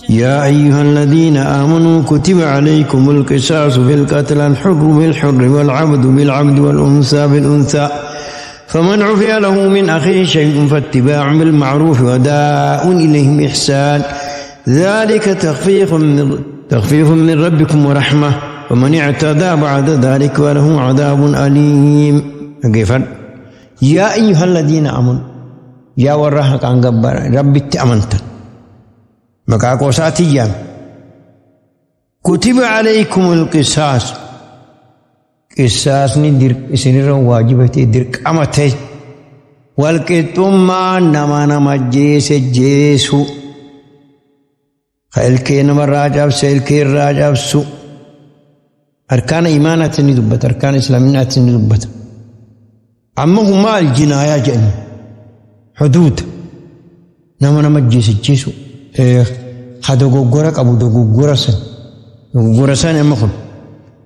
يا أيها الذين آمنوا كتب عليكم القصاص في القتل، الحر بالحر والعبد بالعبد والأنثى بالأنثى، فمن عفي له من أخيه شيء فاتباع بالمعروف وداء إليهم بإحسان، ذلك تخفيف من ربكم ورحمة، ومن اعتدى بعد ذلك وله عذاب أليم. كيف؟ يا أيها الذين آمنوا، يا ورهك عن جبار ربي أمنت مكاكوساتيا، كتب عليكم القصاص، قصاص ندير سنير واجبتي درك أمتي والكتما نما نما جيس جيسو خيلكي نما راجب سيلكي راجب سو. أركان إيمانات ندبت، أركان إسلاميات ندبت. أما هما الجناية جن حدود نما نما جيس جيسو خدوغورك أبو دوغورسن دوغورسن أما خل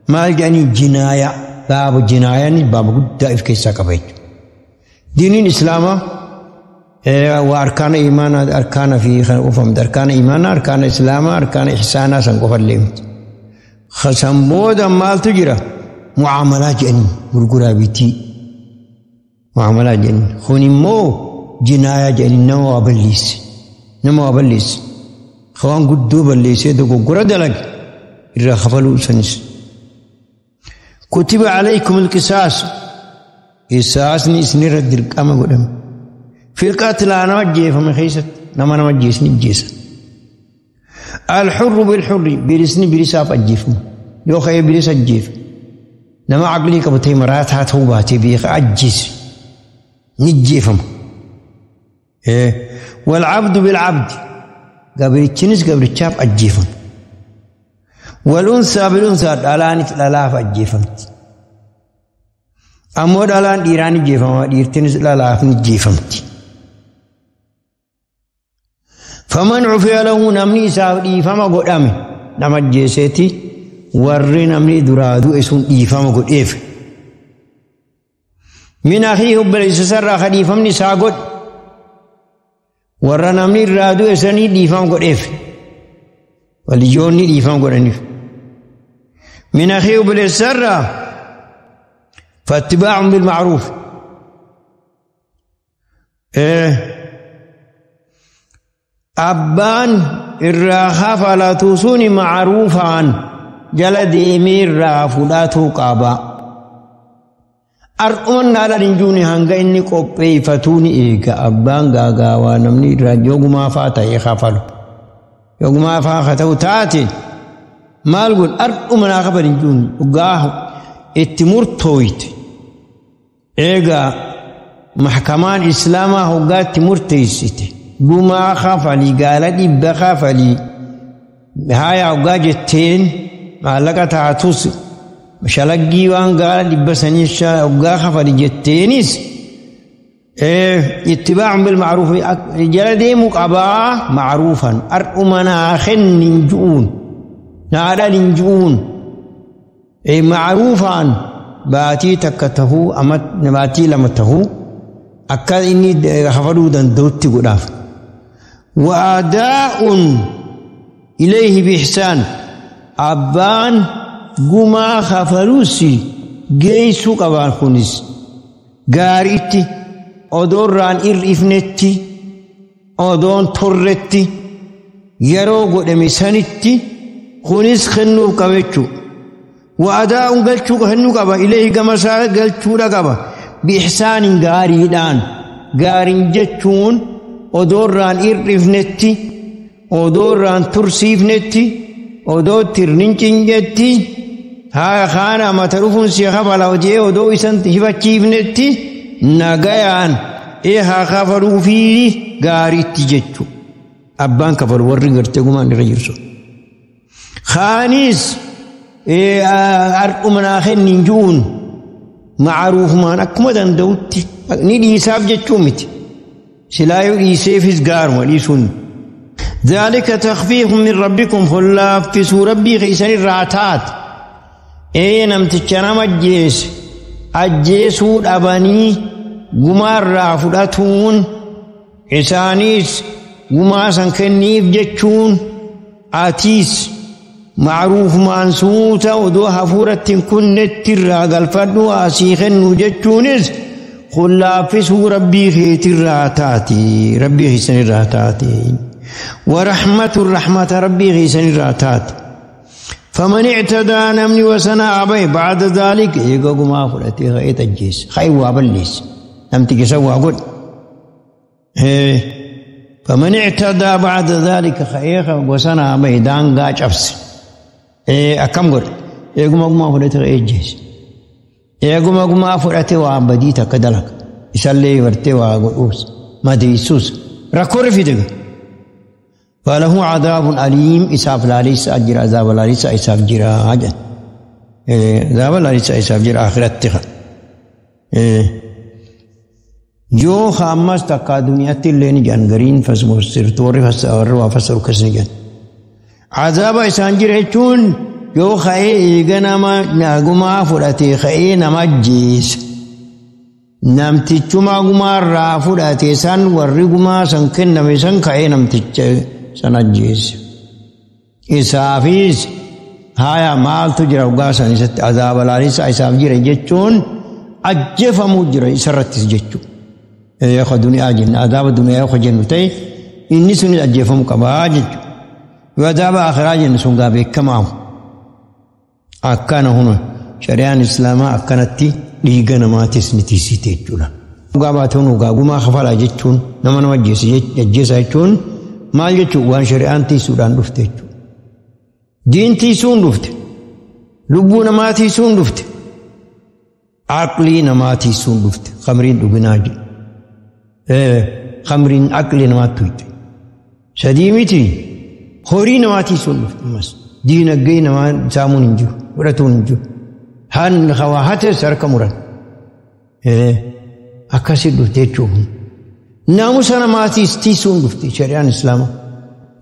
ما الجاني جناية باب جناية باب قد إف كيسا كبيت دين الإسلام وأركان إيمان أركان في خفهم أركان إيمان أركان إسلام أركان إحسان سنقف الليمت خسم بودا مال تجرى معاملات جن غرغرا بيتي معاملات جن خوني مو جناية جن نوا بليس نما بليس خوان قدو بليس يدقو قرد لك إلا خفلوا سنس. كتب عليكم القصاص، قصاص نسنير الدرك أما قدام في القتل أنا وجه فمن خيست نما نما جيس نجيس. الحر بالحر برسني برساف أجيفم يو خي برس أجيف نما عقلي كبتي مرات هاتو باتي بيخ أجيس نجيفم. إيه والعبد بالعبد قبل التنس قبل الشاب أجيفم، والأنثى بالأنثى الآن الآلاف أجيفم، أمور الآن إيراني جيفم إيرتنس الآلاف نجيفم. فمن عفي له نمني ساف إيفام قدامي نما جيسيتي ورّي نمني درادو إسون إيفام قد إيف من أخيه بليس سر خليفم نساء قد warra namni irraa du'e sanii dhiifama godheef waliyyoonni dhiifama godhaniif. Min akhii obboleessarraa fattibaa'un bilma'ruuf abbaan irraa kafalatu suni ma'ruufaan jala deemee irraa fudhatuu qaba. Ar'uun haala hin juune hanga inni qopheeffatuu ni eega. Abbaan gaagaawaa namni irraa yogumaa fa'aa ta'ee kafalu. Yogumaa fa'aa haa ta'u taate maal godhu ar'uma naa kafal hin juune dhugaa itti murtooyte. Eegaa maxkamaan islaamaa hoggaa itti murteessite gumaa kafalii gaala dhibba kafalii haaya hoggaa jetteen maallaqa taatus. Shalaggii waan gaala dhibba sanii hoggaa kafali jetteenis ittibaa'un bilma'ruuf jala deemuu qabaa ma'ruufan ar'uma naa kennin ju'uun naa dhalin ju'uun ma'ruufaan baatii takka tahuu ama baatii lama tahuu akka inni kafaluu danda'utti godhaaf. Wa'adaa'un ilayhi biihsaan abbaan gumaa kafaluusi geessuu qabaan kunis gaariitti odoorraan irrifnetti odoon turretti yeroo godhame sanitti kunis kennuuf qaba jechuudha. Wa'adaa'uun galchuu kennuu qaba ilayhi gamasaa galchuudha qaba biihsaanin gaariidhaan gaariin jechuun odoorraan irrifnetti odoorraan tursiifnetti odoo tirnincinjetti haa kaana mata dhufuun si kafala hojii odoo isan hifachiifnetti nagayaan haa kafaluufi gaariitti jechuudha. Abbaan kafalu warri gartee gumaan irra jirsu. Kaanis ar'uma naa kennin ju'uun ma'aruufumaan akkuma danda'utti ni dhiisaaf jechuu miti. Silaayuu dhiiseefis gaaruma dhiisuun. ذلك تخفيف من ربكم خلافسوا ربي خيسان الرعتات اي نمتشنا مجيس اجيسو الأباني قمار رافلتون إسانيس قما سنكنيف جتشون Atiis macruufumaan suuta odoo hafuuratti hin kunnetti irraa galfadhu asii kennu jechuunis kun laaffisuu rabbii keetirraa taati rabbii keessanirraa taati. ورحمة الرحمة ربي غيسن الراتات فمن اعتدى نمني وسنا أبي بعد ذلك يقوم ما فرتي غيت الجيس خيوا بليس نمتك سوى قل فمن اعتدى بعد ذلك خيخ وسنا أبي دان قاش أفس أكم قل يقوم ما فرتي غيت الجيس يقوم ما فرتي وعبديتا كدلك يسلي ورتي وعقول ما ديسوس ركور في دقه فله عذاب أليم إساف لاليس أجر عذاب لاليس إساف جرا عجل عذاب لاليس إساف جرا آخرت تخ جو خامس تقا دنيا تلين جان غرين فسمسر توري فسر وفسر كسن جان عذاب إسان جرا چون جو خي إيغنا ما ناغما فراتي خي نما جيس namtichuma gumaa fudhate san warri gumaa san kenname san ka'ee namticha san ajjeese. Isaafis haya maaltu jira dhugaa san isatti azaaba laalisa isaaf jira jechuun ajjeefamuu jira isarrattis jechuudha. Yoo duniyaa jenna azaaba duniyaa yoo jennu ta'e inni sunis ajjeefamuu qabaa jechuudha. Yoo azaaba akhiraa jennu sun gaa beekamaamu. Akkana huna shari'aan islaamaa akkanatti dhiiga namaatis ni tiisite jechuudha. Dhugaa baatee dhugaa gumaa kafalaa jechuun nama nama ajjeesa jechuun maal jechuun waan shari'aan tiisuudhaan dhufte jechuudha. Diin tiisuun dhufte, lubbuu namaa tiisuun dhufte, aqlii namaa tiisuun dhufte, khamriin dhuginaa jedhu. Khamriin aqlii namaatti tuyte. Sadii miti horii namaa tiisuun dhufte ammas diinagdee namaa saamuun hin jiru, fudhatuun hin jiru. Han hawaa hates harka muran. Akkasii dhufte jechuudha. Naamusa namaatiis tiisuun dhufte shari'aan islaamaa.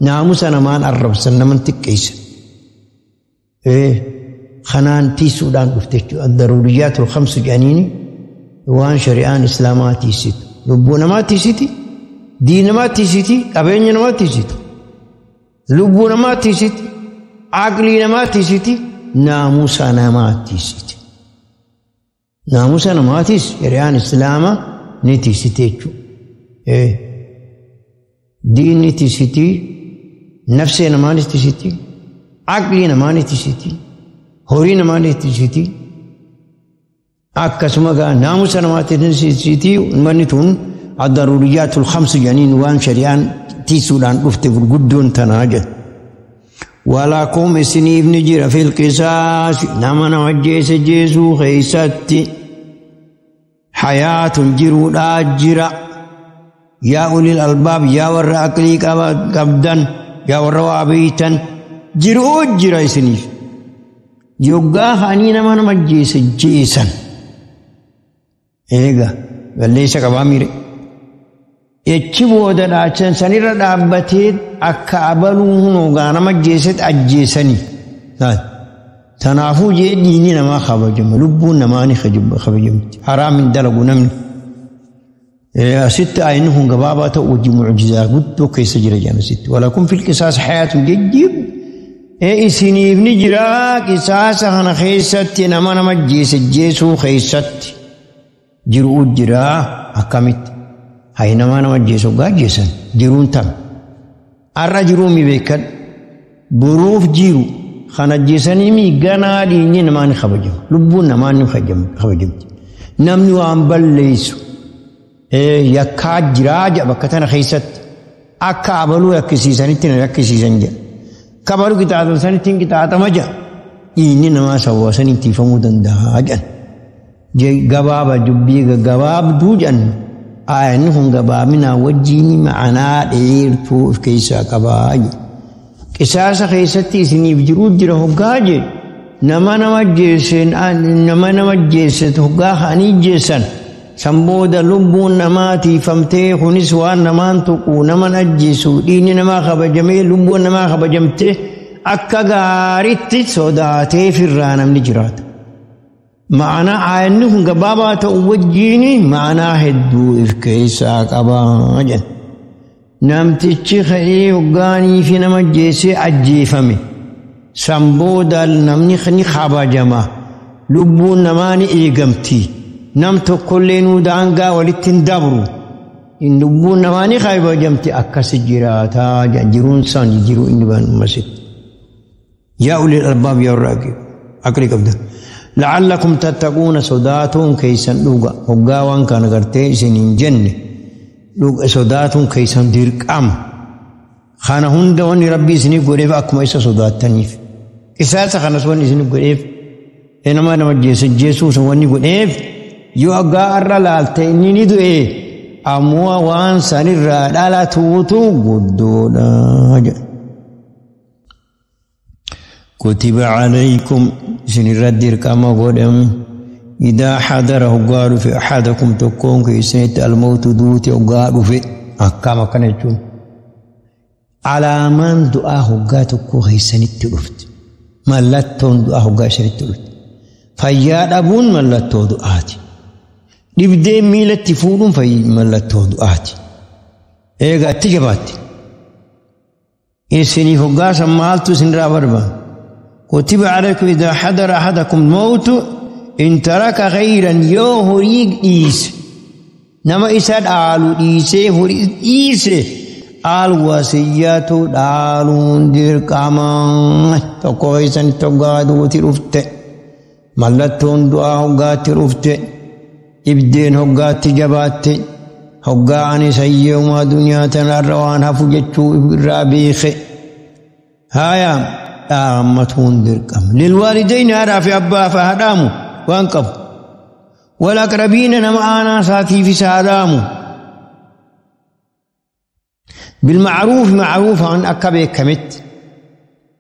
Naamusa namaan arrabsan naman xiqqeessan. Kanaan tiisuudhaan dhufte jechuudha. Daruuriyyaatul khamsu jedhaniini waan shari'aan islaamaa tiisitu. Lubbuu namaa tiisiti, diin namaa tiisiti, qabeenya namaa tiisiti. Lubbuu namaa tiisiti, aqlii namaa tiisiti, naamusa namaa tiisiti. Naamusa namaatiis shari'aan islaamaa ni tiisiti jechuudha. Diinni tiisiti, nafsee namaanis tiisiti, aqlii namaanis tiisiti, horii namaanis tiisiti. Akkasuma gaa naamusa namaatis tiisiti manni tun addaruuriyyaatul khamsu jedhaniin waan shari'aan tiisuudhaan dhufte gurguddoon tanaa jedha. Walakum isiniif ni jira fil qisaas nama nama ajjeese jeesuu keessatti hayaatun jiruudhaa jira. Yaa ulil albaab yaa warra aqlii qabdan yaa warra waa beeytan jiruu jira isiniif. Yoggaa hanii nama nama ajjeese jeesan. Eega balleessa qabaa miire. Echi booda dhaachan sanirra dhaabbatee akka abaluu hunoogaa nama ajjeesetti ajjeesanii. Tanaafuu jee diinni namaa kabajama lubbuun namaa ni kabajamti. Haraam hin dalagu namni. Asitti ayinni kun gabaabaa ta'u wajji mucjizaa guddoo keessa jira jedhan asitti. Walakum fil qisaas hayaatun jejjiib. Isiniif ni jira qisaasa kana keessatti nama nama ajjeese jeesuu keessatti jiruu jira akkamitti. Hay nama nama ajjeesu gaajjeessan jiruun tam. Har'a jiruu mi beekan boruuf jiru kan ajjeesanii mi ganaa dhiinyi namaa ni kabajama. Lubbuun namaa ni kabajamti. Namni waan balleessu yakkaa jiraa jedha bakka tana keessatti akka abaluu yakkisiisanitti na yakkisiisan jedha. Akka abaluu qixaaxamsanitti hin qixaaxama jedha. Dhiinyi namaa sawwaasanii tiifamuu danda'a jedhan. Gabaaba dubbii gaggabaabduu jedhan. Aayanni kun gabaabinaa wajjin ma'anaa dheertuu of keessaa qabaa jedha. Qisaasa keessatti isiniif jiruu jira hoggaa jedhu nama nama ajjeeseen nama nama ajjeese hoggaa ka'anii ajjeesan san booda lubbuun namaa tiifamtee kunis waan namaan tuqu naman ajjeesu dhiigni namaa kabajamee lubbuun namaa kabajamtee akka gaariitti sodaatee firraa namni jiraata. Ma'anaa aayanni kun gabaabaa ta'u wajjin ma'anaa hedduu of keessaa qabaa jedha. Namtichi ka'ee hoggaanii fi nama ajjeesee ajjeefame. San booda namni ni kabajama. Lubbuun namaa ni eegamti. Nam tokkollee nuu daangaa walitti hin dabru. Lubbuun namaa ni kabajamti akkas jiraataa jiruun san jiruu inni baan ummasitti. Yaa ulil albaab yaa warra aqlii qabdan. La'allakum tattaquuna sodaatuun keessan dhuga. Hoggaa waan kana gartee isin hin jenne. Sodaatuun keessan dirqama. Kana hunda wanni rabbi isiniif godheef akkuma isa sodaattaniif. Qisaasa kanas wanni isiniif godheef nama nama jeesuus wanni godheef yoo hoggaa irra laalte inni ni du'e ammoo waan sanirraa dhalatuutu guddoodha jedha. Kutiba alaykum isinirra dirqama godhame. إذا حضر هقالوا في أحدكم تكون كيسنت الموت دوت هقالوا في أحكام كان يجون على من دعاء هقاتك كيسنت رفت ملتون دعاء هقا رفت فيا أبون ملتو دعاتي نبدأ ميلة تفورون في ملتو دعاتي إيه تجباتي إسني هقا سمالتو سنرا بربا كتب عليكم إذا حضر أحدكم الموت إن ترك غيرا يو هريق إيس نما إساد آلو إيسي هريق إيس الوصية دالون درقما تقويسا تقادو ترفت ملتون دعا هقات رفت إبدين هقات جبات هقاني سيوما دنيا تنروان هفجتشو الرابيخ هايا آمتون درقم للوالدين هذا في أبا فهدامو وانقف والأقربين نما ساتي في سادامو بالمعروف معروف عن أكبر كمت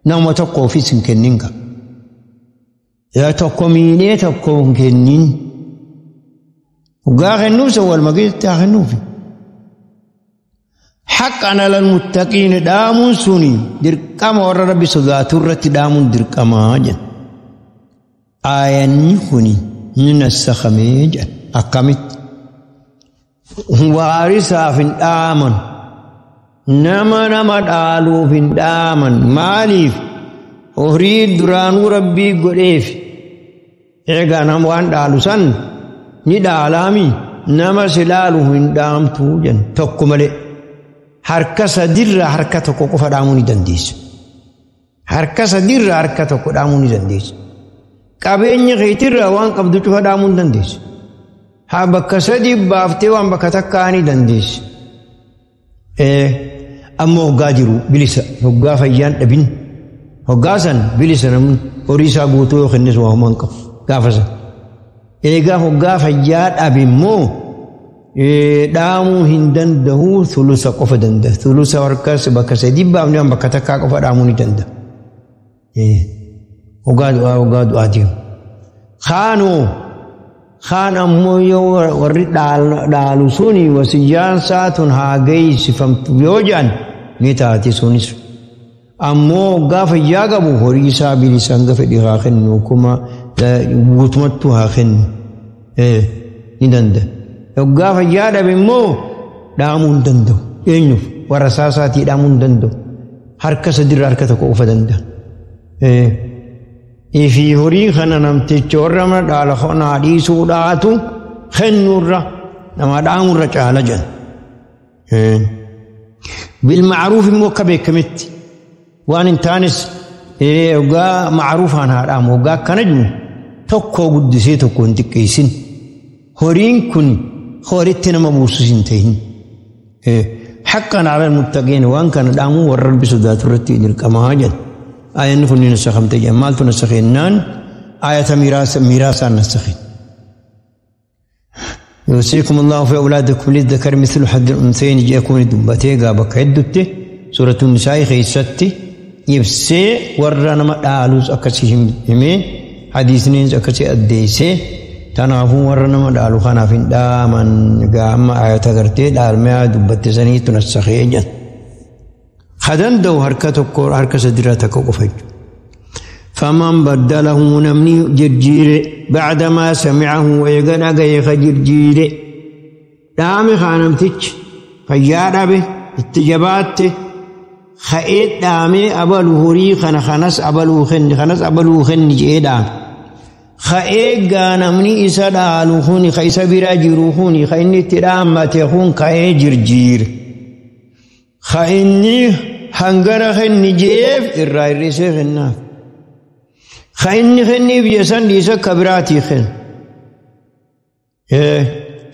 نوم تقو في سنكنينك يا تقوميني تقوم كنين وقاخ النوس أول ما قلت تاخ النوفي حق على المتقين دامون سوني دركما ور ربي صداتورة دامون دركما جن آيان كوني من السخميج أقامت وارثا في آمن نما نما دالو في آمن ماليف أريد درانو ربي قريف إيغا نم وان دالو سن ندالامي نما سلالو هن دام توجن تقملي حركة سدير حركة تقوق فداموني دنديس حركة سدير حركة تقوق داموني دنديس qabeenya keetirraa waan qabdu cufa dhaamuu hin dandeessu. Haa bakka sadii baaftee waan bakka takkaa ni dandeessu. Amma hoggaa jiru bilisa hoggaa fayyaan dhabin hoggaa san bilisa namni horii isaa guutuu yoo kennes waa homaa hin qabu gaafa san. Eegaa hoggaa fayyaa dhabe immoo dhaamuu hin danda'u thulusa qofa danda'a. Thulusa harkas bakka sadii baafnee waan bakka takkaa qofa dhaamuu ni danda'a. Hoggaa du'aa deemu. Kaanoo kaan ammoo yoo warri dhaalu suni wasiyyaan isaa tun haa geessifamtu yoo jedhan ni taati sunis. Ammoo hoggaa fayyaa qabu horii isaa bilisaan hanga fedhi haa kennu kuma guutumattuu haa kennu ni danda'a. Hoggaa fayyaa dhabe immoo dhaamuu hin danda'u. Eenyuuf warra saasaatii dhaamuu hin danda'u. Harka sadiirra harka tokko qofa danda'a. Ifi horii kana namticha warra mana dhaala kanaa dhiisuudhaatu kennuurra nama dhaamurra caala jedhan. Bilmacruuf immoo akka beekametti waan hin taanes hoggaa macruufaan haa dhaamu hoggaa akkana jiru tokko guddisee tokko hin xiqqeessin. Horiin kun horitti nama buusus hin ta'in. Haqqan ala muttaqiin waan kana dhaamuu warra rabbi sodaatu irratti dirqamaa jedhan. آية كن نسخم تجي مالت نسخنان آية ميراث ميراث نسخين يوصيكم الله في أولادكم للذكر مثل حد الأنثيين يكون دبتي غابك عدته سورة النساء خيستي يبسي ورنا ما دالوس أكسي همي حديثنين أكسي أديسي تنافو ورنا ما دالو خنافين دامن قام آية غرتي دال ما دبتي سني تنسخي خدن دو حركة حركة سدراتك وقفج فمن بدله نمني جرجير بعدما سمعه ويغنى غيخ جرجير دام خانمتج فيا به Itti jabaatte ka'ee dhaamee abaluu horii kana kanas abaluu kenni kanas abaluu kenni jedhee dhaame. Ka'ee gaa namni isa dhaalu kuni ka isa bira jiru kuni ka inni itti dhaammate kun ka'ee jirjiire. Ka inni hangana kenni jedheef irraa hir'isee kennaaf. Ka inni kenniif jesan dhiisa ka biraatii kenna.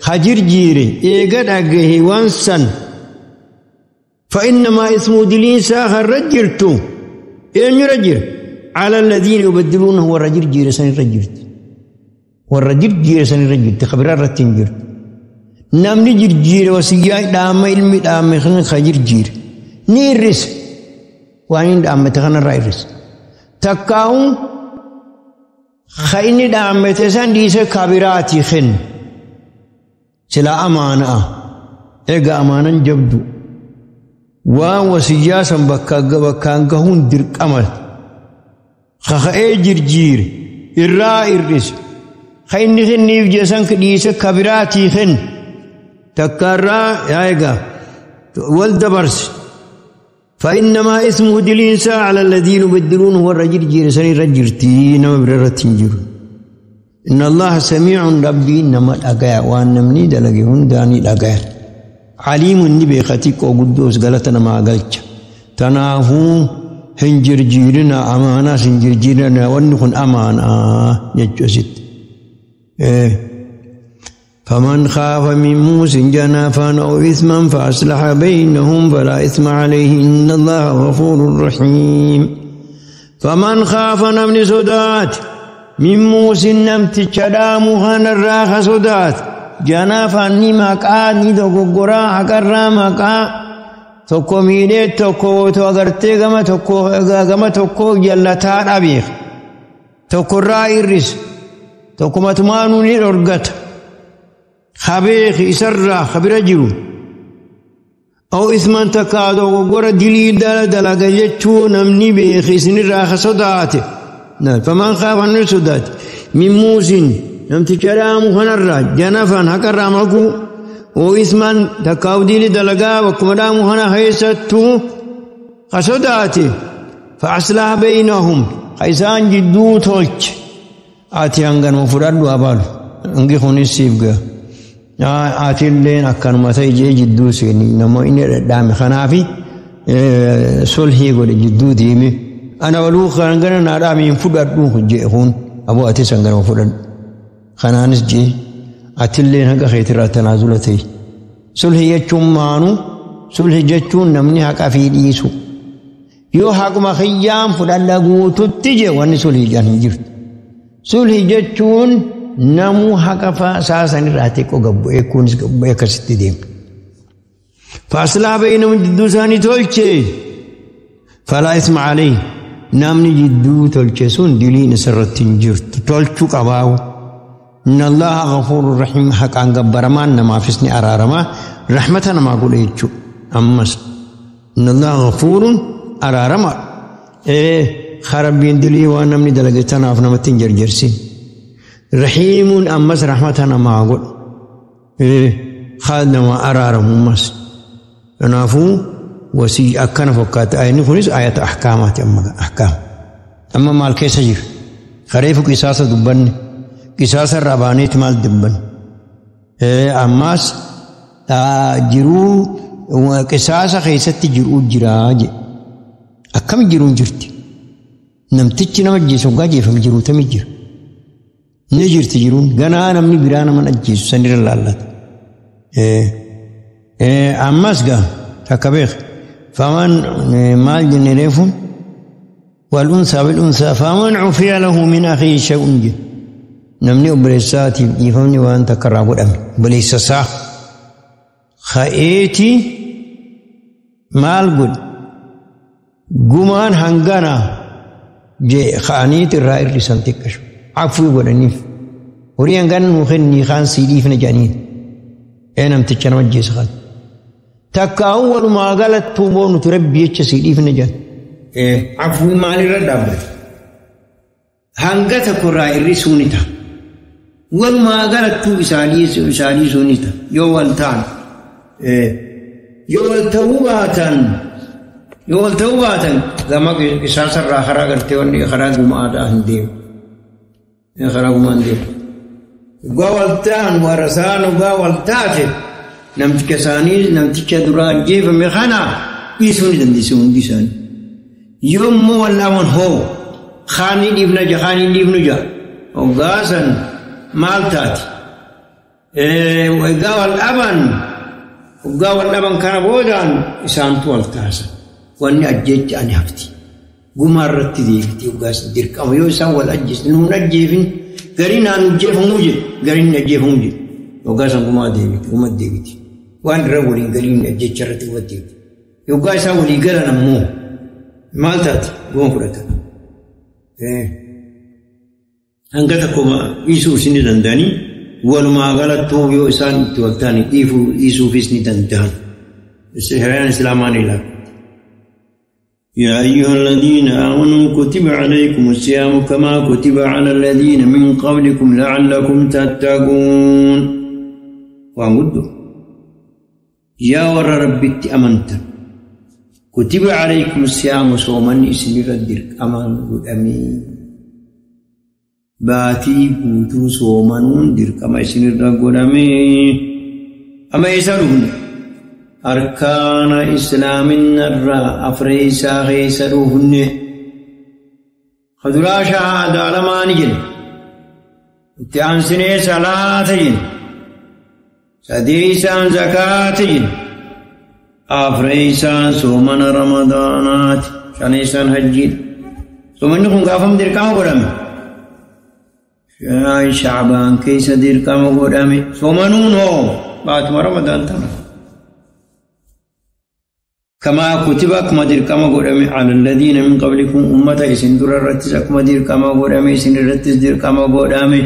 Ka jirjiire eega dhagahe waan san. فإنما اسمه دلين ساخر رجلتو إن رجل على الذين يبدلونه والرجل جيرسان رجلت والرجل جيرسان رجلت خبر الرتنجر نام نجر جير وسيا دام علمي دام خن خجر جير نيرس وين دام تخن الرايرس تكاو خيني دام تسان ديس كبيراتي خن سلا أمانة إيجا أمانة جبدو waan wasiyyaa san bakkaan gahuun dirqama kaka'ee jirjiire irraa hir'ise ka inni kenniif jesan dhiise ka biraatii kenne takka irraa yaa egaa wal dabarse فإنما اسمه دلينسا على الذين يبدلونه والرجل جيرسان رجرتي نما بررتين جيرو إن الله سميع ربي نما الأقايا وأن نمني دلقي هنداني الأقايا عليم النبي خطيك وقدوس قالتنا ما قالت تنافو هنجر جيرنا أمانة هنجر جيرنا ونكون أمانة يجوزت إيه. فمن خاف من موس جنفا أو إثما فأصلح بينهم فلا إثم عليه إن الله غفور رحيم. فمن خاف نمن سدات من موس نمت شدام خان الراخ سدات جنافا ni maqaa ni dogoggoraa haqarraa maqaa tokko miidhee tokko otoo agartee gama tokko jallataa dhabeef tokkorraa hir'ise tokko matumaanuu ni dhorgata habeeki isarraa habira jiru aw isman takkaa dogoggora dilii dalaga jechuu namni beeki isinirraa ka sodaate faman khaafa ni sodaate min muusin namticha dhaamu kanarraa janafan haqarraa maquu oo isman takkaaf diili dalagaa bakkuma dhaamu kana keessattuu ka sodaate fa'aslaha baynahum ka isaan jidduu tolche ati hanganuma fudhadhu abaalu hangi kunis siif ga'a ati illeen akkanuma ta'e jee jidduu seeni nama inni dhadhaame kanaafi sulhii godhe jidduu deeme ana waluu hangana naa dhaame hin fudhadhu jee kun aboo atis hanganuma fudhadhu kanaanis jee atilleen haqa keetirraa tanaazula ta'e sulhi jechuun maanu sulhi jechuun namni haqa fi dhiisu yoo haquma kiyyaan fudhadha guututti jee wanni sulhi jedhan hin jirtu sulhi jechuun namuu haqa saasanirraa xiqqoo gabbu'ee kunis gabbu'ee akkasitti deema. Faasilaa bainahum jidduu isaanii tolche falaa isma alayhi namni jidduu tolche sun diliin isarratti hin jirtu tolchuu qabaawu. إن الله غفور رحيم حق عن جبرمان نما في سني أرارما رحمتنا ما أقول إيشو أمس إن الله غفور أرارما إيه خرب بين دلي وأنا من دلقتنا أفنا متنجر جرسي رحيم أمس رحمتنا ما أقول إيه خالنا ما أرارم أمس أنافو وسي أكن فكات آية نخلص آية أحكامات أما أحكام أما مال كيس جير خريفك إساسة دبني qisaasa irraa baaneeti maal dubban ammaas jiruu qisaasa keessatti jiruu jiraa jedhe akkami jiruun jirti namtichi nama ajjeesu hoggaa jeefame jiruutami jira ni jirti jiruun ganaa namni biraa nama ajjeesu sanirra laallata ammas gaa takka beek faman maal jenne reefuun wal unsaa bil unsaa faman cufiya lahu min akhiihi shay'un jedhe namni obboleessaatiif dhiifamni waan takka irraa godhame obboleessa isaa ka'eeti maal godhe gumaan hangana jee ka'aniiti irraa hir'isan xiqqashu afuu godhaniif horii hangana nuu kennii kaan sii dhiifna jedhaniin ee namticha nama ajjeesa kan takkaa'uu walumaa galattuu boo nuti rabbi jecha sii dhiifna jedhan. Afuu maalirra dhaabbate hanga tokko irraa hir'isuu ni ta'a. Walumaa galattuu isaanii sun ni ta'a yoo wal ta'an. Yoo wal ta'uu baatan yoo wal ta'uu baatan gama qisaasarraa karaa gartee wanni karaa gumaadhaa hin deemu. Karaa gumaa hin deemu. Dhugaa wal ta'an warasaan dhugaa wal taate namticha isaanii namticha duraa ajjeefame kana dhiisuu ni dandeessu hundi isaanii. Yommuu wallaaman hoo kaanii dhiifna ja kaanii dhiifnu ja hoggaasan maal taati? Egaa wal dhaban hoggaa wal dhaban kana boodaan isaantu wal taasa. Wanni ajjeecha ani hafti. Gumaa irratti deebiti hoggaas dirqama yoo isaan wal ajjeesne nuun ajjeefin gariin aan ajjeefamuu jedhu gariin ajjeefamuu jedhu hoggaasan gumaa deebiti guma deebiti. Waan irra waliin gariin ajjeecha irratti guma deebiti. Hoggaa isaan walii galan ammoo maal taati guma fudhatan. Hanga tokko dhiisuus ni danda'anii walumaa galattuu yoo isaan itti wal ta'anii dhiisuufis ni danda'an. Shari'aan Islaamaa ni ilaala. يا أيها الذين آمنوا كتب عليكم الصيام كما كتب على الذين من قبلكم لعلكم تتقون. وأقول يا ور ربي أمنت كتب عليكم الصيام صوما إسمي ردك أمان أمين باتي بوتو صومانون درك أما إسمي ردك أمين أما يسألون أركان إسلام الرا أفريسا غيسروهن خذرا شهادة لما نجن اتعان سنة صلاة جن سديسان زكاة جن أفريسان صومن رمضانات شنيسان حجين صومن نكون قافم دركام قدام شعبان كيس دركام قدام صومنون هو بعد رمضان تمام كما كتب كما دركما قدامي على الذين من قبلكم أمة إسن در الرتس كما دركما قدامي إسن الرتس دركما قدامي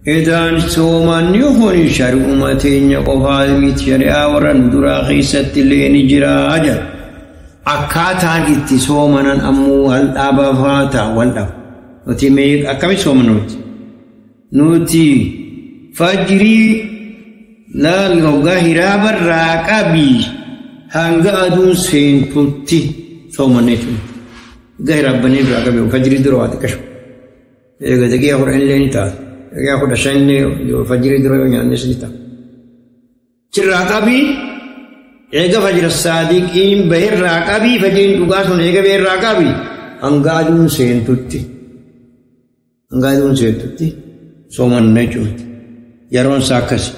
إذن سومن يخون شر أمتين يقفال ميت شريعة ورن درا خيست اللي نجرا أجل أكاتان إتي سومنا أمو هل أبا فاتا والأب نوتي ميك أكمي سومن نوتي نوتي فجري لا لغا هراب الراكبي hanga aduun seentutti soomanne jechuudha. Egaa hiraabbanii biraa qabe fajrii dura waa xiqqashu. Egaa daqiiqaa 10 illee ni ta'a. Daqiiqaa 15 illee fajrii dura yoo nyaannes ni ta'a. Cirraa qabii eega fajra saadiqiin bahirraa qabii fajriin dhugaa sun eega bahirraa qabii hanga aduun seentutti. Hanga aduun seentutti soomanne jechuudha. Yeroon isaa akkasi.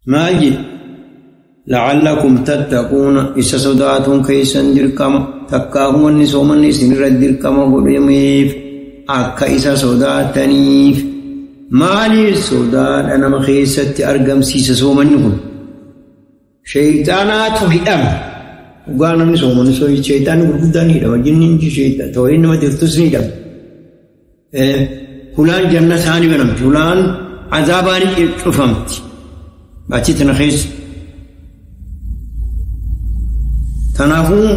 ماجد لعلكم تتقون إسا صداتون كيسا دركما تكاهم النسومن إسن ردركما قدميف أكا إسا صداتنيف مالي صدات أنا مخيسة أرقم سيسا سومنكم شيطانات هدم وقال نسومن سوي شيطان قدان هدم جنين شيطان توين ما تفتسني هدم هلان جنة ثاني بنمت هلان عذاباني اتفهمت Baatii tana keessa. Kanaafuu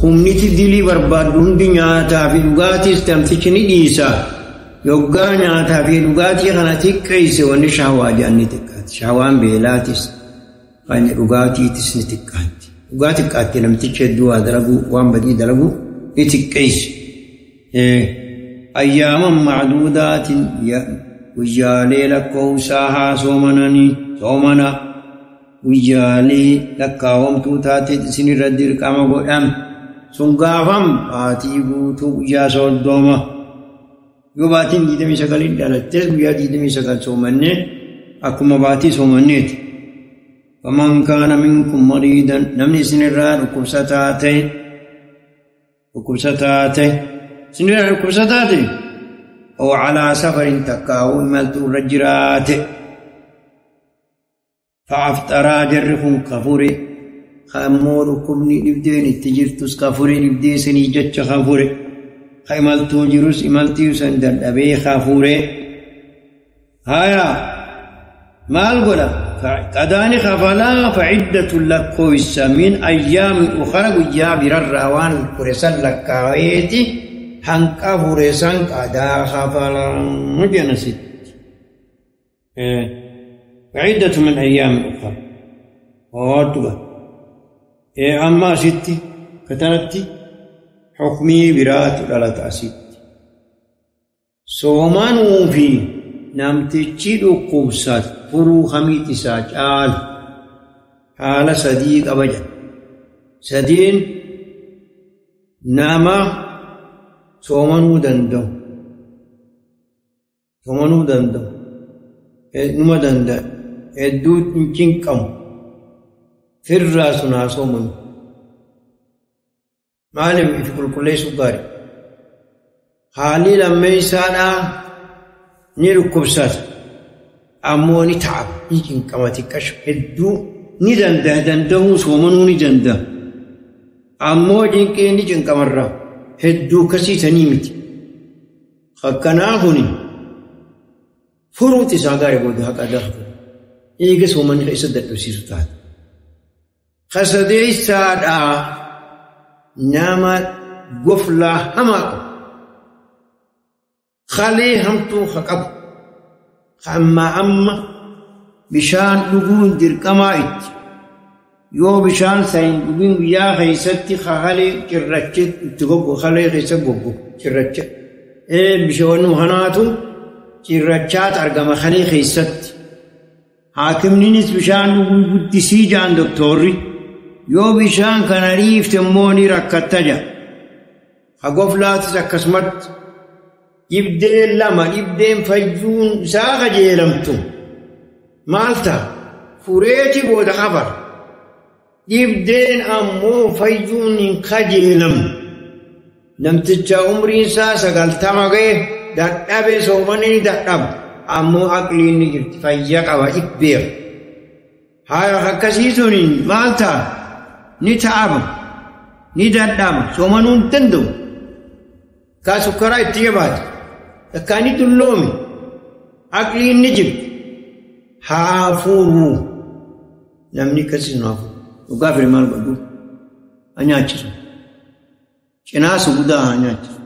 humniti dilii barbaaddu hundi nyaataa fi dhugaatiis namtichi ni dhiisa. Yoggaa nyaataa fi dhugaatii kana xiqqeesse wanni shahwaa jedhan ni xiqqaatti. Shahwaan beelaatis kan dhugaatiitis ni xiqqaatti. Dhugaa xiqqaatti namtichi hedduu waa dalaguu waan badii dalaguu ni xiqqeesse. Ayyaaman macduudaatiin guyyaalee lakkoofsaa haa soomananii. Soomana guyyaalee lakkaawamtuu taate isin irra dirqama godhame sun gaafam baatii guutuu guyyaa 30 yoo baatiin 29 dhalattes guyyaa 29 soomannee akkuma baatii soomanneeti. Faman kaana minkum mariidan namni isin irraa dhukkubsataa ta'e isin irraa dhukkubsataa ta'e oo alaa safarin takkaa'uu imaltuu irra jiraate. فأفطرا جرهم كفوري خمور كبني نبدين التجرتس كفوري نبدي سني جتش خفوري خمالتو جروس إمالتيو سندر أبي خفوري هيا مال قولا قداني خفلا فعدة لكويس من أيام أخرى جابر الروان كرسل لكاويتي هنكا فرسان قدا خفلا جنسيت. فعدة من أيام أخرى. واتبع أما ستي كتنتي حكمي برات لا تأسيت سومانو في نمتشي قبسات فرو خميت ساجال حال صديق أبجد سدين ناما سومانو دندو سومانو دندو نما دند ادو تنكم في الراس سومانو معلم في كل كل سكاري حالي لما يسانا نيركبسات أموني تعب يمكن كما تكشف هدو ندنده دنده سومنو ندنده أمو جنك نجن كمرة هدو كسي تنيمت خكناهني فروت ساغاري بود هكذا إيجا سومن خيسد الدوسيسو خسدي سادا نما غفلة هماكو خالي همتو خكب خما أما بشان لقون دركمايت يو بشان سين لقون يا خيستي خالي كرتشت تغوغو خالي خيست غوغو كرتشت إيه بشوانو هناتو كرتشات أرقم خالي خيست حاكم نينس بشان لقون قدسي جان دكتوري يو بشان كنريف تموني ركتجا خغفلات تكسمت يبدين لما يبدين فجون ساغ جيلمتو مالتا فريتي بود خبر يبدين أمو فجون خجيلم نمتجا عمري سا سقلتمغي دتابي سومني دتاب أمو أقلي نجرت فيقا وإكبير هاي حكسيسوني مالتا نتعب ندتاب سومنون تندو كاسكرا اتيبات كاني دلومي عقلي نجب حافورو نمني كسي نافو وقافر مال بدو انياچسو چناس غدا انياچسو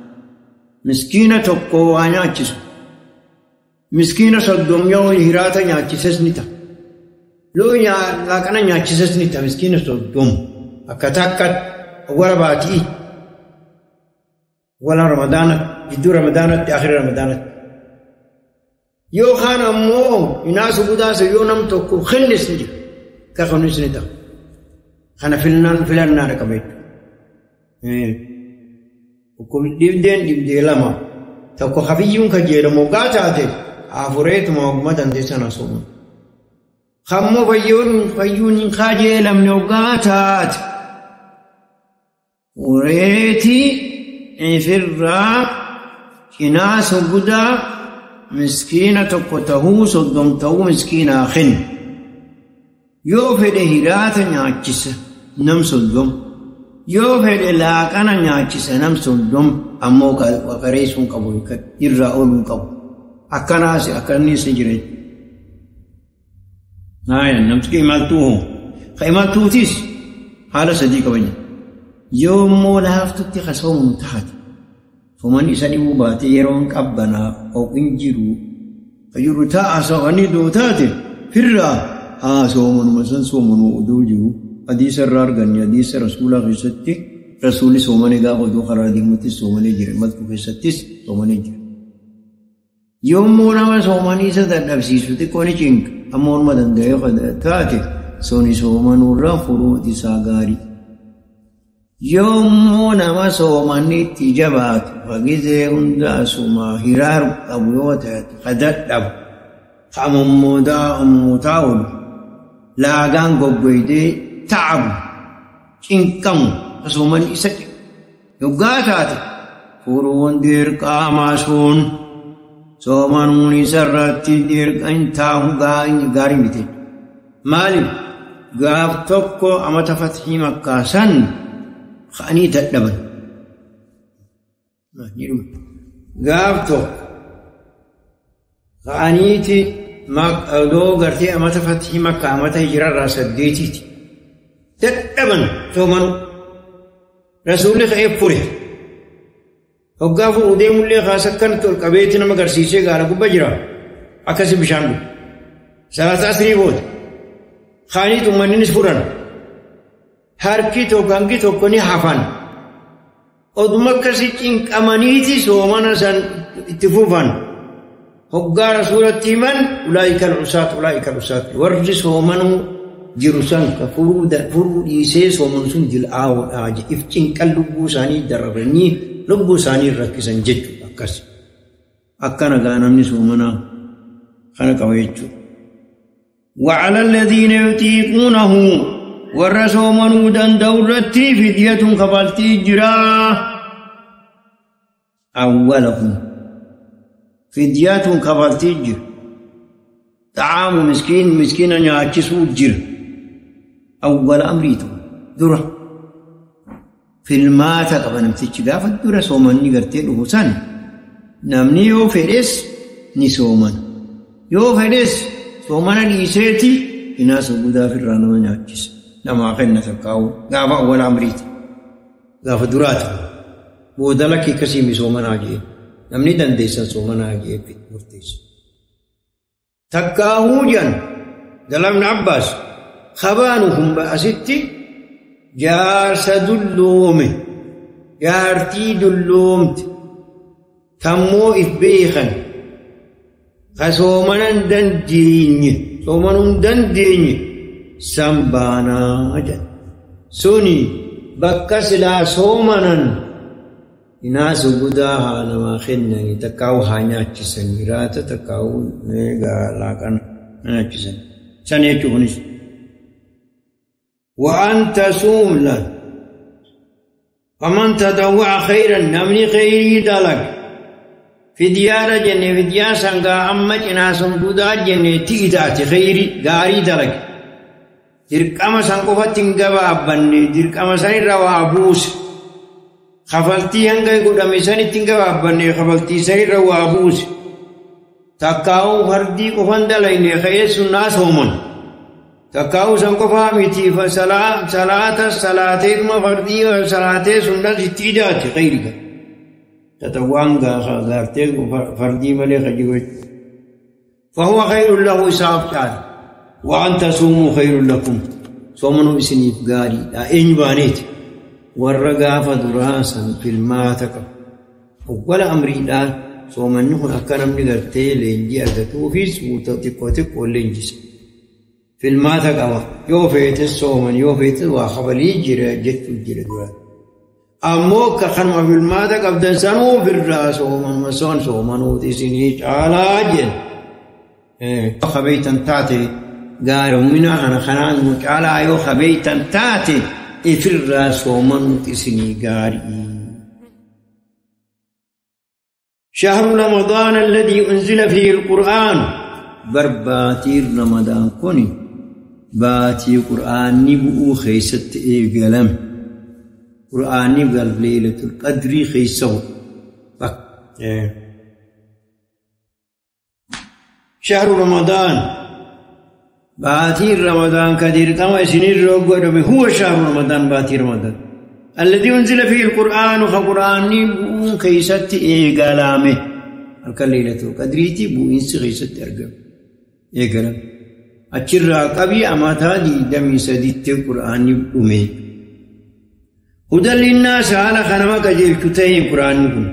مسكينه توكو انياچسو مسكينه صدوم يو هيراتا انياچسس نيتا لو يا لاكنا انياچسس نيتا مسكينه صدوم اكتاكت ورباتي ولا رمضان جدو رمضان آخر رمضان يو خان أمو يناس بودا سيو نم توكو خلص نجي كخنس نتا خنا فلان فلان نار كبيت وكل دين دين لما توكو خفيون كجيل موقعات عفريت موقمة دندسنا صوم خمو فيون فيون خاجيل من موقعات وريتي في كناس بدا مسكينة تقوته صدمته مسكينة خن يوفد هرات نياچس نم صدم يوفد لاقنا نياچس نم صدم أمو وقريسون قبو يراؤون قبو أكناس أكني سجري نايا نمسكي مالتوه خيمالتوه تيس حالة صديقة بني يوم لافتت خصوم تحت فمن إساني وباتي يرون قبنا أو إنجرو فيرو تا أصغني دوتاتي فرا ها سومن مسن سومن ودوجو حديث الرار غني حديث رسول الله ستي رسول سومن غا ودو خرا ديمتي سومن جير ملك في ستيس سومن جير يوم مونا سومني سد نفسي سوتي كوني چينك أمور مدن ديو خد تاتي سوني سومن ورا فرو دي ساغاري يوم نما سومني تجبات فغيزه هندا سوما هرار أبوت خدت أب خممودا أموتاول لاغان غوغويدي تعب چنكم سومني سك يغاتات فرون دير قاماسون سومنوني سرتي دير انتاو غاري ميتي مالي غاف توكو أمت فتحي مكة سن خاني تدبن غاف توك خانيتي ما دو غرتي أمت فتحي مكة أمت هجرة راس ديتي تدبن سومنو رسول خيف فره وقافو وديم اللي خاصة كانت القبيت نما قرسيسي قال أبو بجرا أكاسي بشاندو Salaata asrii booda. Kaaniit uummanni furan. Harki tokko hangi tokko ni hafan. Oduma akkasii cinqamaniiti soomana san itti fufan. Hoggaa rasuulatti himan ulaa'ika al-usaat ulaa'ika al-usaat. Warri soomanuu jiru san ka furuu dhiisee soomanu sun dil'aawoodhaa if cinqan lubbuu isaanii dararanii lubbuu isaanii rakkisan jechuudha akkas. Akkana gaa namni soomanaa kana qaba jechuudha. وعلى الذين يطيقونه والرسومنوا دندورتي فدية كفالتي جرا أولهم فدية كفالتي جرا طعام مسكين مسكين يعجسوا جرا أول أمريته درة في المات قبل نمتج قافت درة سومن نقرتين وحسن نمني يو فرس نسومن يو فرس soomana dhiiseeti inaasa guddaa ofirraa nama nyaachisa. Namaa kenna takkaa'u gaafa awwala amriiti. Gaafa duraati. Booda lakkii akkasii misoomanaa jee. Namni dandeessan soomanaa jee murteessa. Takkaa'uu jedhan Dalamni Abbaas kabaanuhum asitti jaarsa dulloome jaartii dulloomte tammoo if beekan. Kasoomanan dandeenye soomanuun dandeenye san baanaa jedha. Suni bakka silaa soomanan inaasa guddaa haa namaa kennanii takkaa'u haa nyaachisanii raata takkaa'u laaqana nyaachisan. San jechuun kunis. وأن تصوم له فمن تطوع خيرا namni khayrii dalaga. فديارة جنة فديا سانغا أما جناسون دودا جنة تيداتي خيري غاري دلق درقما سانقوفا تنقبا أبني درقما ساني روا أبوس خفلتي هنگا قدامي ساني تنقبا أبني خفلتي ساني روا أبوس تاكاو فردي قفن دليني خير سناس هومن تاكاو سانقوفا ميتي فصلاة صلاة صلاة ما فردي صلاة سناس تيداتي خيري تتوان غارتين فردي ملي خجوج فهو خير له إسحاق تعالى وأن تصوموا خير لكم صومنوا إسنيف غاري إن بانيت والرقا فدراسا في الماتك أول أمري لا صومنه أكرم نغرتي لينجي أرغتو في سوطة تقوتك واللينجس في الماتك يو فيت الصومن يو فيت وخبلي جرى جت جرى درا ammoo akka kanuma filmaata qabdan sanuu ofirraa soomanuma son soomanuuti isinii caalaa jedhe. Kabeeytan taate gaarumina kana kanaan nu caalaa yoo kabeeytan taate ifirraa soomanuuti isinii gaarii. شهر رمضان الذي أنزل فيه القرآن برباتي رمضان كوني باتي قرآن نبؤ خيست إيقلم قرآني قال ليلة القدر خيسه شهر رمضان باتي رمضان كدير كما سنين هو شهر رمضان باتي رمضان الذي أنزل فيه القرآن فقرآني بؤون خيست إيقلامه ليلة القدر بؤين خيست أرقم إيقلام أتشرى قبي أماتا دي دمي سديت القرآن بؤمي هدى للناس على خنمك جيل قرآنكم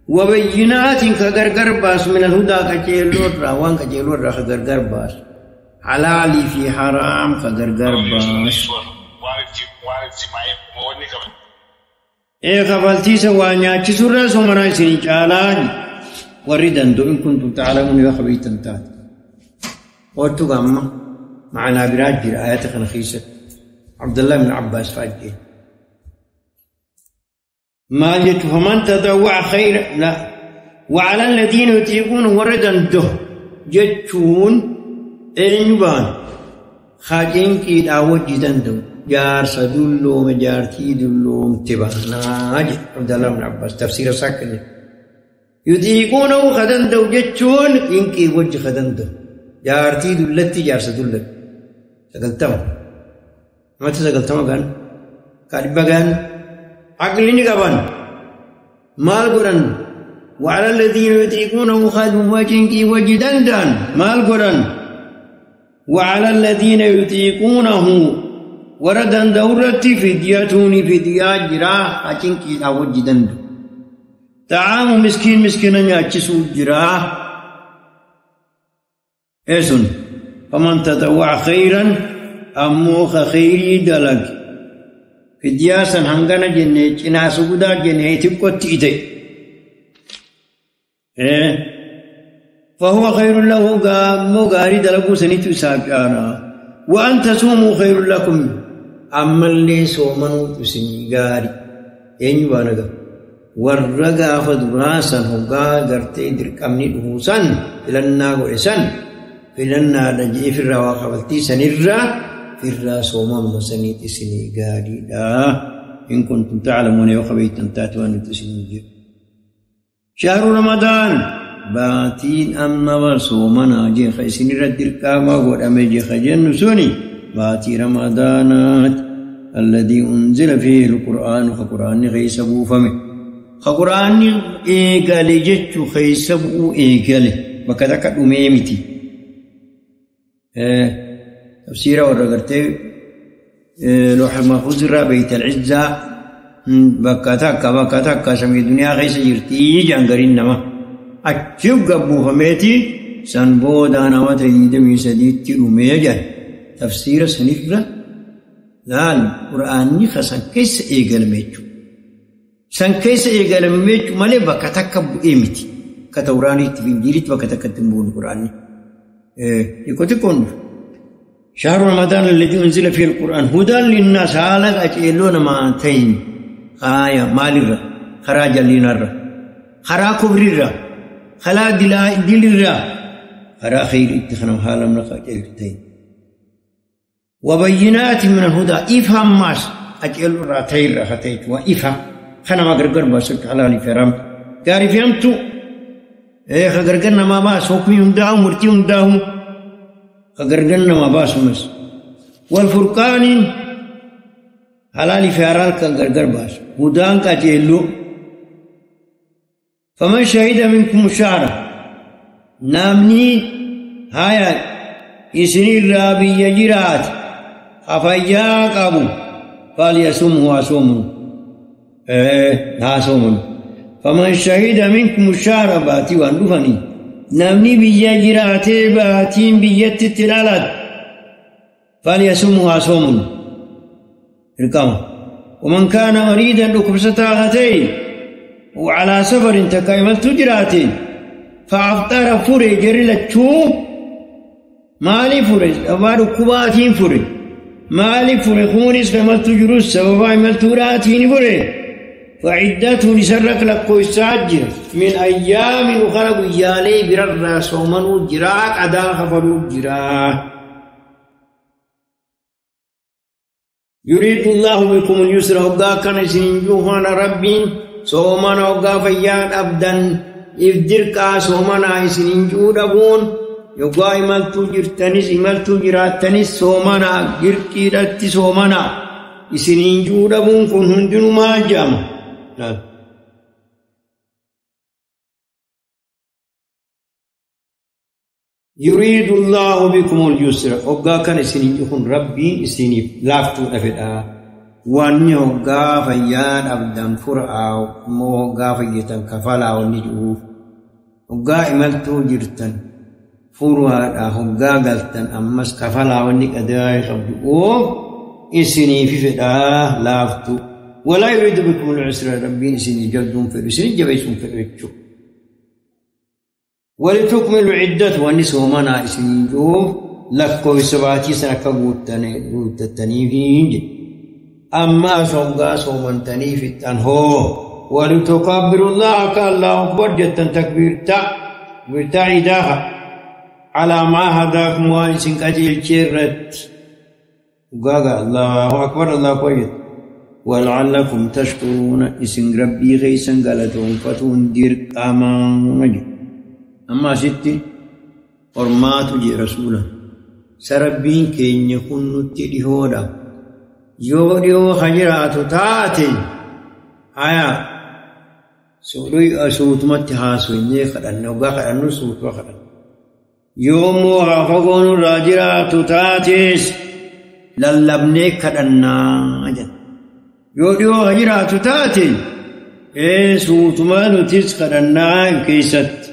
وبينات كغرغر باس من الهدى كجيلور راوان كجيلور را كغرغر باس حلال في حرام كغرغر باس اي خفلتي سوانيا چسورا سومرا سين چالان وردن دو ان كنتم تعلمون يا خبيتن تات قلت غما معنا براجر آيات خنخيسه عبد الله بن عباس فاجئ ما جئت فمن تطوع خيرا لا وعلى الذين يطيقون وردا ده جتون إنبان خاجين كيد أوجي دندو جار سدلوم جارتي دلوم تبانا عبد الله بن عباس تفسير ساكن يطيقونه خدندو جتون إنكي وجه خدندو جارتي دلتي جار سدلت سقلتم ما تسقلتم قال قال بقان عقل نقبان مال قرن وعلى الذين يطيقونه خادم وجنكي وجدندان مال قرن وعلى الذين يطيقونه وردا دورتي فديتون فديا جرا أچنكي أوجدن طعام مسكين مسكين يأچسو جرا إسن فمن تطوع خيرا أموخ خيري دلق فديا هنغنا جنة چنا سغدا جنة تبقى تيتي فهو خير له مغاري دلقو سنتو سابعنا وأن تصوموا خير لكم أما اللي صومنوا تسني غاري أين warra gaafa duraa san hoggaa gartee dirqamni dhufuu san filannaa godhe san filannaadha jedhee firraa waa kafaltii sanirraa firraa soomanuma saniit isinii gaariidha. إن كنتم تعلمون yoo qabeeytan taate waan nuti isinii jedhu. شهر رمضان baatiin amma soomanaa jeeqa isinirra dirqama godhame jeeqa jennu suni baatii ramadaanaati. الذي أنزل فيه القرآن فقرآن خيس بوفمه فقرآن إيقالي جتشو خيس بو إيقالي بكذاك أميمتي تفسيره ورقرتي لوح المحفوظ بيت العزة بكذاك بكذاك سمي الدنيا خيس جرتي جانغرين نما أتشوف بوفميتي سنبودا نما تيدمي سديتي أميجا تفسير سنفرة laal qur'aanni san keessa eegalame jechuudha. San keessa eegalame jechuun malee bakka takka bu'ee miti. Akka Tawraaniitti fi Injiilitti bakka takkatti hin bu'uun qur'aanni. Xiqqoo xiqqoon dhufu. شهر رمضان الذي أنزل فيه القرآن هدى للناس haala qaceelloo namaa ta'in haaya maalirra karaa jallinarra karaa kufrirra karaa dilirra karaa khayriitti kana haala namna qaceeltu ta'in. وبينات من الهدى افهم ماس اجل راتير خطيت وافهم خنا ما غرغر باسك حلال فرام غاري فهمتو ايه غرغرنا ما باس حكمي هنداو مرتي هنداو غرغرنا ما باس مس والفرقان حلال فرال كغرغر باس هدان كاجلو فمن شهد منكم الشهر نامني هايا isinirraa biyya jiraate fayyaa qabu فليصمه haa soomu فمن شهد منكم الشهر baatii waan dhufanii namni biyya jiraatee baatiin biyyatti itti dhalate فليصمه haa soomu dirqama ومن كان مريضا dhukkubsataa haa ta'e وعلى سفر takka imaltuu jiraate فأفطر fure jarri lachuu maaliif fure sababaa dhukkubaatiin fure maaliif fure kunis imaltuu jirus sababaa imaltuudhaatiin fure فعدته isarra lakkoofsaa jira من أيام أخرى guyyaalee birarraa soomanuu jira qadaa kafaluu jira. يريد الله بكم اليسر hoggaa kana isin juufana rabbiin soomana hoggaa fayyaa dhabdan if dirqaa soomanaa isin juu dhabuun yoggaa imaltuu jirtanis imaltuu jiraattanis soomanaa dirqiidhatti soomanaa isiniin juu dhabuun kun hundinuu maal jedhama? يريد الله بكم اليسر hoggaa kana isiniin kun rabbiin isiniif laaftuudha fedha. Wanni hoggaa fayyaa dhabdan fur'aa immoo hoggaa fayyatan kafalaa wanni jiruuf hoggaa imaltuu jirtan furuudhaa hoggaa galtan ammas kafalaa wanni qadaa qabdu isiniif fedhaa laaftu. ولا يريد بكم العسر rabbiin isinii jabduun fedhu isinii jabeessuun fedhu jechuudha. ولتكملوا العدة wanni soomanaa isinii jiruuf lakkoofsa baatii sana akka guuttattaniif jedhe. Ammas hoggaa soomantanii fixxan hoo ولتكبروا الله akka الله أكبر jettan takbiirtaa takbiirtaa ciidaaha على ما هداكم waan isin qajeelchee irratti gaaga الله أكبر الله أكبر jettu ولعلكم تشكرون isin rabbii keessan galatoonfatuun dirqamaa jedhu. Amma asitti ormaatu jee rasuula sarabbiin keenya kun nutti dhihoodha. Yoo dhihoo ka jiraatu taate haya suutumatti haasofnee kadhanna hoggaa kadhannu suutuma kadhanna. Yoommoo haa fagoo nurraa jiraatu taates lallabnee kadhannaa jedha. Yoo dhiyoo haa jiraatu taate suutumaa nutis kadhannaa keessatti.